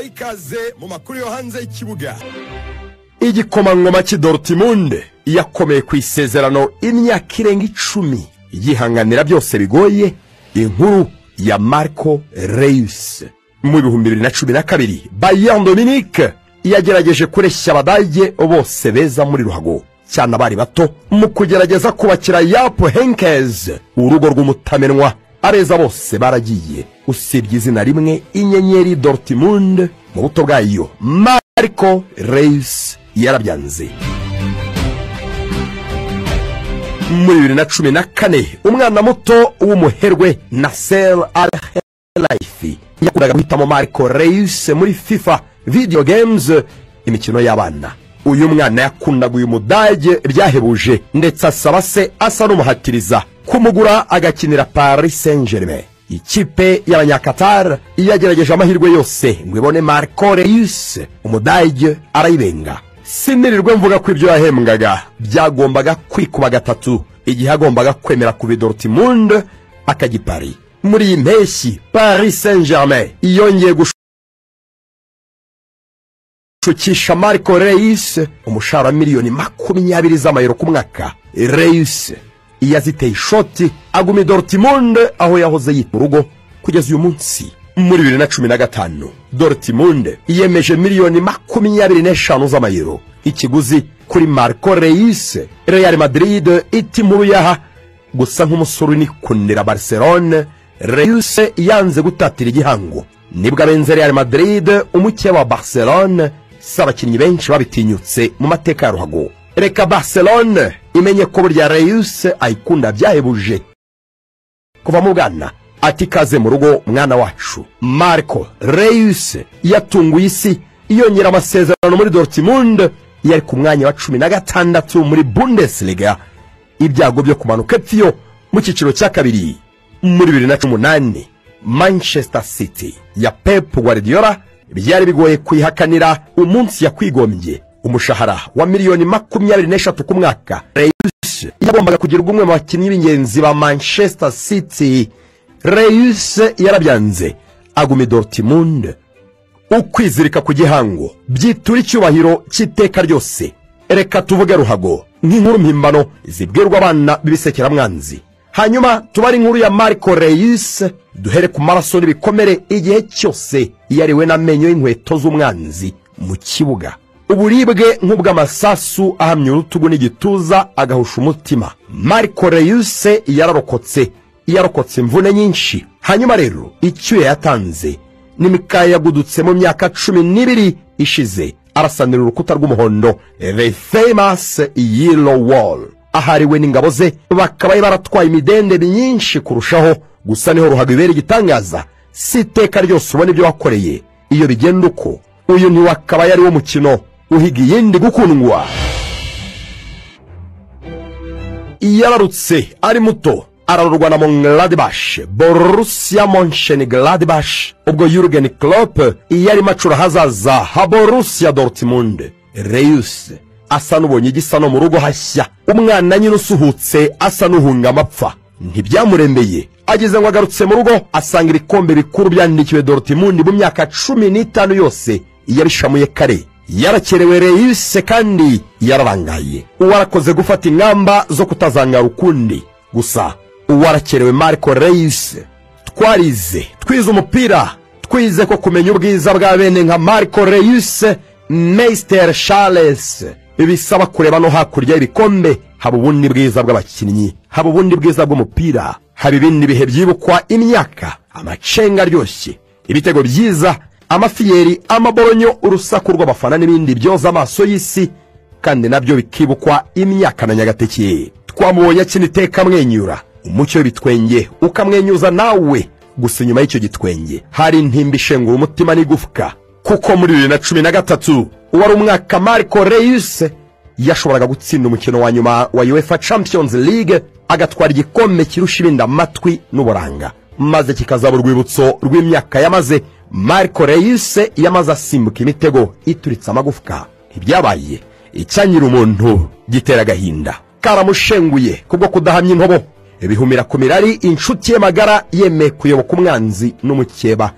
Mbahaye ikaze mu makuru yo hanze y'ikibuga. Igikomangoma cy'i Dortmund yakomeye ku isezerano imyaka irenga 10 yihanganira byose bigoye. Inkuru ya Marco Reus. Mu 2012 Bayern Munich yagerageje kureshya Abadage bose beza muri ruhago, cyane abari bato, mu kugerageza kubakira Jupp Heynckes urugo rw'umutamenwa. Abeza bose baragiye usibye izina rimwe, inyenyeri Dortmund mu buto bwayo, Marco Reus yarabyanze. Muri 2014 umwana muto w'umuherwe Nasser Al-Khelaifi yakundaga guhitamo Marco Reus muri FIFA video games, imikino y'abana. Uyu mwana yakundaga uyu Mudage byahebuje, ndetse asaba se asa n'umuhatiriza kumugura agakinira Paris Saint-Germain. Ikipe y'Abanyakatar yagerageje amahirwe yose ngo ibone Marco Reus, Umudage arayibenga. Sinirirwe mvuga ko ibyo yahembwaga byagombaga kwikuba gatatu igihe agombaga kwemera kuva i Dortmund akajya i Paris. Muri iyi mpeshyi Paris Saint-Germain yongeye gushukisha Marco Reus umushahara wa miliyoni 20 z'amayero ku mwaka. Reus yaziteye ishoti aguma i Dortmund aho yahoze yita urugo kugeza uyu munsi. Muri 2015 Dortmund yemeje miliyoni 25 z'amayero ikiguzi kuri Marco Reus. Real Madrid iti inkuru yaha gusa nk'umusore unikundira Barcelone, Reus yanze gutatira igihango. Nibwo abenze Real Madrid umukeba wa Barcelone, si abakinnyi benshi babitinyutse mu mateka ya ruhago. Reka Barcelone imenye ko burya Reus ayikunda byahebuje kuva mu bwana. Ati kaze mu rugo mwana wacu. Marco Reus yatunguye isi yongera amasezerano muri Dortmund, yari ku mwanya wa 16 muri Bundesliga, ibyago byo kumanuka epfo mu cyiciro cya kabiri. Muri 2018 Manchester City ya Pep Guardiola byari bigoye kuyihakanira umunsi yakwigombye umushahara wa miliyoni 23 ku mwaka. Reus yagombaga kugirwa umwe mu bakinnyi b'ingenzi ba Manchester City. Reus yarabyanze aguma i Dortmund. Ukwizirika ku gihango byitura icyubahiro cy'iteka ryose. Reka tuvuge ruhago nk'inkuru mpimbano zibwirwa abana b'ibisekeramwanzi, hanyuma tubare inkuru ya Marco Reus, duhere ku maraso n'ibikomere igihe cyose yariwe n'amenyo y'inkweto z'umwanzi mu kibuga, uburibwe nk'ubw'amasasu ahamya urutugu n'igituza agahusha umutima. Marco Reus yararokotse, yarokotse imvune nyinshi. Hanyuma rero icyuya yatanze n'imikaya yagudutse mu myaka 12 ishize, arasanira urukuta rw'umuhondo, the famous yellow wall, ahariwe n'ingabo ze bakabaye baratwaye imidende myinshi kurushaho. Gusa niho ruhago ibera igitangaza, si iteka ryose ubona ibyo wakoreye. Iyo bigenda uko, uyu ntiwakabaye ari wo mukino uhiga iyindi gukundwa. Yararutse ari muto ararurwa na Mönchengladbach, Borussia Mönchengladbach, ubwo Jurgen Klopp yarimo acura ahazaza ha Borussia Dortmund. Reus asa n'ubonye igisa no mu rugo hashya, umwana nyine usuhutse asa n'uhunga amapfa. Ntibyamurembeye, ageze ngo agarutse mu rugo asanga ibikombe bikuru byandikiwe Dortmund mu myaka 15 yose yabishamuye kare. Yarakerewe Reus kandi yararangaye. Uwarakoze gufata ingamba zo kutazangara ukundi. Gusa uwarakerewe Marco Reus. Twarize, twize umupira, twize ko kumenya ubwiza bwa bene nka Marco Reus, Meister Charles, bisaba kureba no hakurya y'ibikombe. Haba ubundi bwiza bw'abakinnyi, haba ubundi bwiza bw'umupira, haba ibindi bihe byibukwa imyaka, amacenga aryoshye, ibitego byiza, amafiyeri, amaboronyo, urusaku rw'abafana n'ibindi byoza amaso y'isi, kandi nabyo bikibukwa imyaka na nyagateke. Twamubonye akina iteka amwenyura, umucyo w'ibitwenge ukamwenyuza nawe. Gusa inyuma y'icyo gitwenge hari intimba ishengura umutima n'igufwa, kuko muri 2013 wari umwaka Marco Reus yashoboraga gutsinda umukino wa nyuma wa UEFA Champions League, agatwara igikombe kirusha ibindi amatwi n'uburanga, maze kikazaba urwibutso rw'imyaka yamaze Marco Reus yamaze asimbuka imitego ituritse amagufwa. Ntibyabaye, icyanyira umuntu gitera agahinda karamushenguye kubwo kudahamya intobo, bihumira ku mirari inshuti ye magara yemeye kuyoboka umwanzi n'umukeba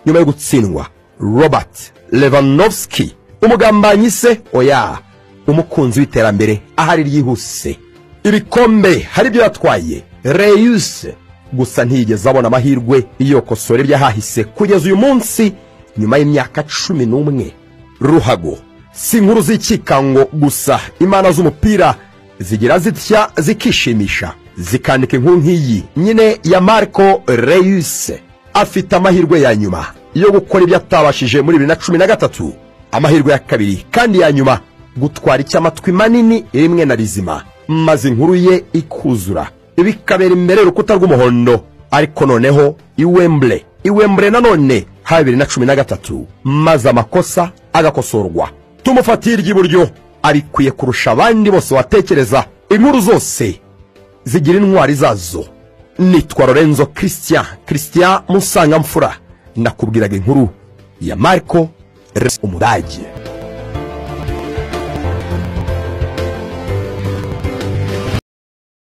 nyuma yo gutsindwa. Robert Lewandowski, umugambanyi se? Oya, umukunzi w'iterambere ahari ryihuse. Ibikombe hari ibyo yatwaye Reus, gusa ntiyigeze abona amahirwe yokosora iby'ahahise kugeza uyu munsi nyuma y'imyaka 11. Ruhago si inkuru z'ikikango gusa, imana z'umupira zigira zitya zikishimisha zikandika inkuru nk'iyi nyine ya Marco Reus. Afite amahirwe ya nyuma yo gukora ibyo atabashije muri 2013, amahirwe ya kabiri kandi ya nyuma gutwara icyamatwi manini rimwe na rizima, maze inkuru ye ikuzura bikabera imbere y'urukuta rw'umuhondo. Ariko noneho i Wembley nanone ha 2013, maze amakosa agakosorwa. Tumufatiye iry'iburyo, abikwiye kurusha abandi bose watekereza. Inkuru zose zigira intwari zazo. Nitwa Lorenzo Christian Musangamfura, nakubwiraga inkuru ya Marco Reus umudage.